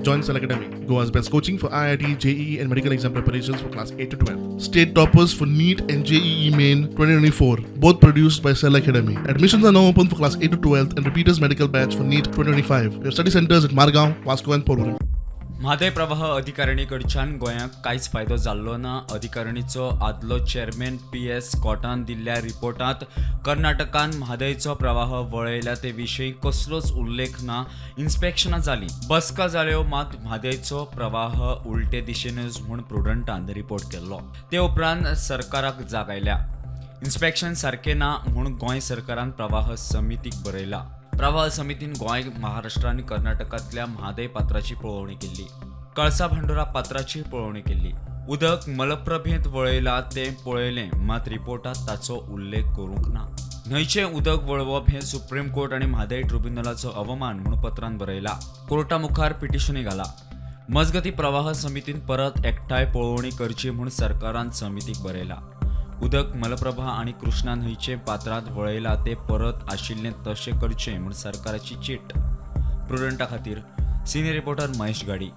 Join Cell Academy, Goa's best coaching for IIT, JEE, and medical exam preparations for class 8 to 12. State toppers for NEET and JEE Main 2024, both produced by Cell Academy. Admissions are now open for class 8 to 12 and repeaters medical batch for NEET 2025. We have study centers at Margao, Vasco, and Porvorim. Mhadei प्रवाह अधिकारिणी कडच्यान गोंयाक कांयच फायदो जाल्लो ना. अधिकारिणीचो आदलो chairman P S स्कॉटान दिल्ल्या रिपोर्टांत कर्नाटकान म्हादयचो प्रवाह वळयला ते विशीं कसलोच उल्लेख ना. इन्स्पेक्शनां जालीं, बसका जाल्यो, मात म्हादयचो प्रवाह उलटे दिशेनच म्हूण प्रुडंटान रिपोर्ट केल्लो. ते उपरांत सरकाराक जाग आयल्या. इन्स्पेक्शन सारकें ना म्हूण गोंय सरकारान प्रवाह समितीक बरयला. प्रवाह समितीन गोंय, महाराष्ट्र आनी कर्नाटकांतल्या म्हादय पात्राची पळोवणी केल्ली. कळसा भांडुरा पात्राची पळोवणी केल्ली. उदक मलप्रभेंत वळयलां तें पळयलें, मात रिपोर्टांत ताचो उल्लेख करूंक ना. न्हंयचें उदक वळोवप हें सुप्रीम कोर्ट आनी म्हादय ट्रिब्युनलाचो अवमान म्हूण पत्रान बरयला. कोर्टा मुखार पिटिशनूय घाला. मजगती, प्रवाह समितीन परत एकठांय पळोवणी करची म्हूण सरकारान समितीक बरयला. उदक मलप्रभा आनी कृष्णा न्हंयचे पात्रांत वळयला ते परत आशिल्लें तशें करचें म्हूण सरकाराची चीट. प्रुडंटा खातीर सिनियर रिपोर्टर महेश गाडी.